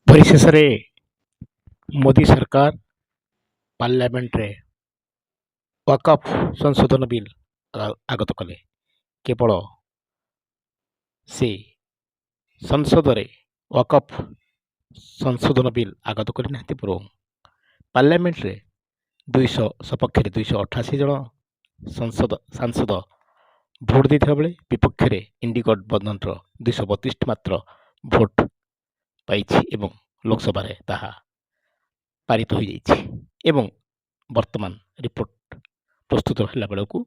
ପରିଶେଷରେ ମୋଦି ସରକାର ପାର୍ଲାମେଣ୍ଟରେ ୱାକଫ୍ ସଂଶୋଧନ ବିଲ୍ ଆଗତ କଲେ। କେବଳ ସେ ସଂସଦରେ ୱାକଫ୍ ସଂଶୋଧନ ବିଲ୍ ଆଗତ କରିନାହାନ୍ତି, ବରଂ ପାର୍ଲାମେଣ୍ଟରେ 200 ସପକ୍ଷରେ 288 ଜଣ ସାଂସଦ ଭୋଟ୍ ଦେଇଥିବା ବେଳେ ବିପକ୍ଷରେ ଇଣ୍ଡି ଗଠବନ୍ଧନର 232ଟି ମାତ୍ର ଭୋଟ୍ ପାଇଛି ଏବଂ ଲୋକସଭାରେ ତାହା ପାରିତ ହୋଇଯାଇଛି ଏବଂ ବର୍ତ୍ତମାନ ରିପୋର୍ଟ ପ୍ରସ୍ତୁତ ହେଲା ବେଳକୁ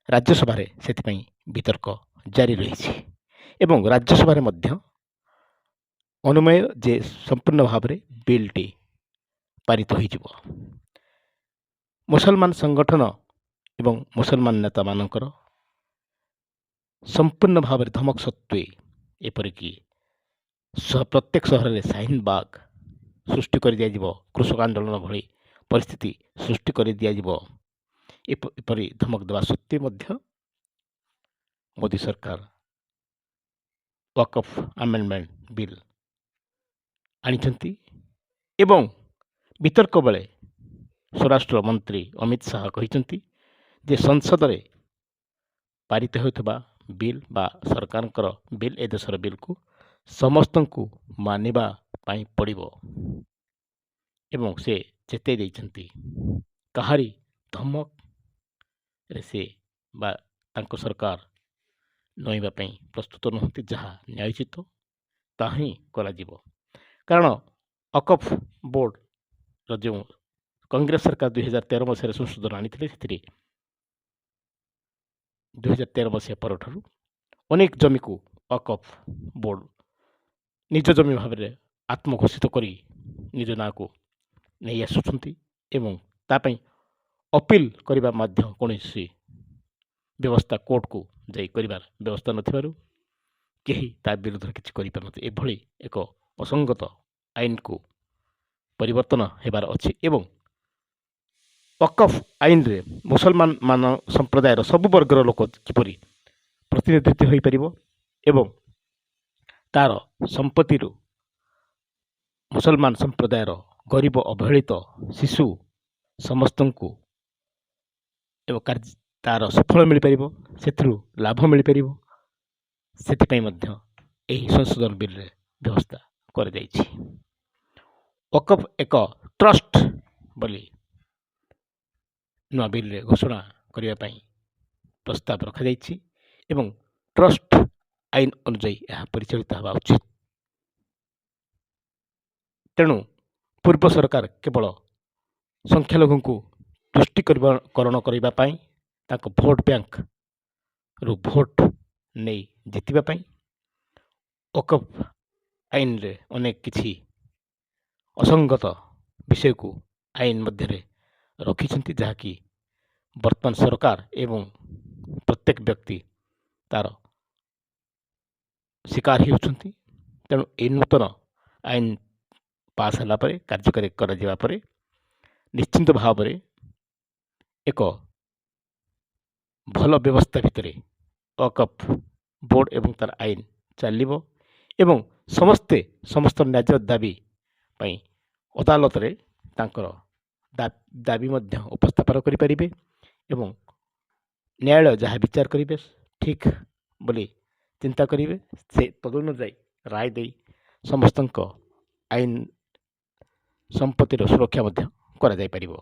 ରାଜ୍ୟସଭାରେ ସେଥିପାଇଁ ବିତର୍କ ଜାରି ରହିଛି ଏବଂ ରାଜ୍ୟସଭାରେ ମଧ୍ୟ ଅନୁମେୟ ଯେ ସମ୍ପୂର୍ଣ୍ଣ ଭାବରେ ବିଲ୍ଟି ପାରିତ ହୋଇଯିବ। ମୁସଲମାନ ସଂଗଠନ ଏବଂ ମୁସଲମାନ ନେତାମାନଙ୍କର ସମ୍ପୂର୍ଣ୍ଣ ଭାବରେ ଧମକ ସତ୍ତ୍ୱେ, ଏପରିକି ପ୍ରତ୍ୟେକ ସହରରେ ଶାହିନବାଗ ସୃଷ୍ଟି କରିଦିଆଯିବ, କୃଷକ ଆନ୍ଦୋଳନ ଭଳି ପରିସ୍ଥିତି ସୃଷ୍ଟି କରିଦିଆଯିବ, ଏପରି ଧମକ ଦେବା ସତ୍ତ୍ୱେ ମଧ୍ୟ ମୋଦି ସରକାର ୱାକଫ୍ ଆମେଣ୍ଡମେଣ୍ଟ ବିଲ୍ ଆଣିଛନ୍ତି। ଏବଂ ବିତର୍କ ବେଳେ ସ୍ୱରାଷ୍ଟ୍ର ମନ୍ତ୍ରୀ ଅମିତ ଶାହା କହିଛନ୍ତି ଯେ ସଂସଦରେ ପାରିତ ହେଉଥିବା ବିଲ୍ ବା ସରକାରଙ୍କର ବିଲ୍, ଏ ଦେଶର ବିଲ୍କୁ ସମସ୍ତଙ୍କୁ ମାନିବା ପାଇଁ ପଡ଼ିବ ଏବଂ ସେ ଚେତାଇ ଦେଇଛନ୍ତି, କାହାରି ଧମକରେ ସେ ବା ତାଙ୍କ ସରକାର ନଇଁବା ପାଇଁ ପ୍ରସ୍ତୁତ ନୁହନ୍ତି। ଯାହା ନ୍ୟାୟୋଚିତ, ତାହା ହିଁ କରାଯିବ। କାରଣ ୱାକଫ୍ ବୋର୍ଡ଼ର ଯେଉଁ କଂଗ୍ରେସ ସରକାର 2013 ମସିହାରେ ସଂଶୋଧନ ଆଣିଥିଲେ, ସେଥିରେ 2013 ମସିହା ପରଠାରୁ ଅନେକ ଜମିକୁ ୱାକଫ୍ ବୋର୍ଡ଼ ନିଜ ଜମି ଭାବରେ ଆତ୍ମଘୋଷିତ କରି ନିଜ ନାଁକୁ ନେଇ ଆସୁଛନ୍ତି ଏବଂ ତା ପାଇଁ ଅପିଲ କରିବା ମଧ୍ୟ କୌଣସି ବ୍ୟବସ୍ଥା, କୋର୍ଟକୁ ଯାଇ କରିବାର ବ୍ୟବସ୍ଥା ନଥିବାରୁ କେହି ତା ବିରୁଦ୍ଧରେ କିଛି କରିପାରୁନାହାନ୍ତି। ଏଭଳି ଏକ ଅସଙ୍ଗତ ଆଇନକୁ ପରିବର୍ତ୍ତନ ହେବାର ଅଛି ଏବଂ ୱକଫ୍ ଆଇନରେ ମୁସଲମାନ ମାନ ସମ୍ପ୍ରଦାୟର ସବୁ ବର୍ଗର ଲୋକ କିପରି ପ୍ରତିନିଧିତ୍ୱ ହୋଇପାରିବ ଏବଂ ତା'ର ସମ୍ପତ୍ତିରୁ ମୁସଲମାନ ସମ୍ପ୍ରଦାୟର ଗରିବ, ଅବହେଳିତ, ଶିଶୁ ସମସ୍ତଙ୍କୁ ଏବଂ କାର୍ଯ୍ୟ ତା'ର ସୁଫଳ ମିଳିପାରିବ, ସେଥିରୁ ଲାଭ ମିଳିପାରିବ, ସେଥିପାଇଁ ମଧ୍ୟ ଏହି ସଂଶୋଧନ ବିଲ୍ରେ ବ୍ୟବସ୍ଥା କରାଯାଇଛି। ୱକଫ୍ ଏକ ଟ୍ରଷ୍ଟ ବୋଲି ନୂଆ ବିଲ୍ରେ ଘୋଷଣା କରିବା ପାଇଁ ପ୍ରସ୍ତାବ ରଖାଯାଇଛି ଏବଂ ଟ୍ରଷ୍ଟ ଆଇନ ଅନୁଯାୟୀ ଏହା ପରିଚାଳିତ ହେବା ଉଚିତ। ତେଣୁ ପୂର୍ବ ସରକାର କେବଳ ସଂଖ୍ୟାଲଘୁଙ୍କୁ ତୁଷ୍ଟୀକରଣ କରିବା ପାଇଁ, ତାଙ୍କ ଭୋଟ୍ ବ୍ୟାଙ୍କରୁ ଭୋଟ୍ ନେଇ ଜିତିବା ପାଇଁ ୱକଫ୍ ଆଇନରେ ଅନେକ କିଛି ଅସଙ୍ଗତ ବିଷୟକୁ ଆଇନ ମଧ୍ୟରେ ରଖିଛନ୍ତି, ଯାହାକି ବର୍ତ୍ତମାନ ସରକାର ଏବଂ ପ୍ରତ୍ୟେକ ବ୍ୟକ୍ତି ତା'ର ଶିକାର ହେଉଛନ୍ତି। ତେଣୁ ଏହି ନୂତନ ଆଇନ ପାସ୍ ହେଲା ପରେ, କାର୍ଯ୍ୟକାରୀ କରାଯିବା ପରେ ନିଶ୍ଚିନ୍ତ ଭାବରେ ଏକ ଭଲ ବ୍ୟବସ୍ଥା ଭିତରେ ୱକଫ୍ ବୋର୍ଡ଼ ଏବଂ ତା'ର ଆଇନ ଚାଲିବ ଏବଂ ସମସ୍ତେ ସମସ୍ତ ନ୍ୟାଯ୍ୟ ଦାବି ପାଇଁ ଅଦାଲତରେ ତାଙ୍କର ଦାବି ମଧ୍ୟ ଉପସ୍ଥାପନ କରିପାରିବେ ଏବଂ ନ୍ୟାୟାଳୟ ଯାହା ବିଚାର କରିବେ, ଠିକ୍ ବୋଲି ଚିନ୍ତା କରିବେ, ସେ ତଦନୁଯାୟୀ ରାୟ ଦେଇ ସମସ୍ତଙ୍କ ଆଇନ ସମ୍ପତ୍ତିର ସୁରକ୍ଷା ମଧ୍ୟ କରାଯାଇପାରିବ।